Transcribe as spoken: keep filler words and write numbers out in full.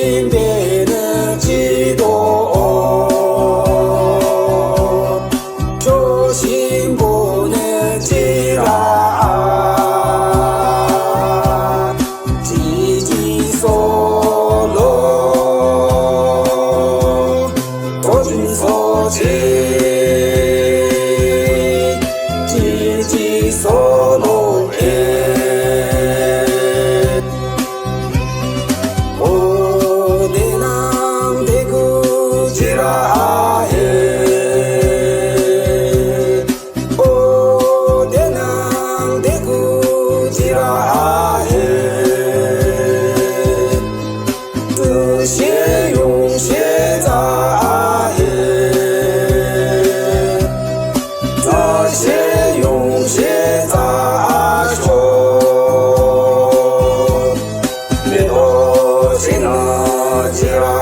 Benü jido, choshimbo nü jira, jiji solo, tojin soche, jiji solo e. O denang degu jira ahe. O denang degu jira ahe. Tüshe yungshe tsa ahe. Tüshe yungshe tsa asho. Meto china jira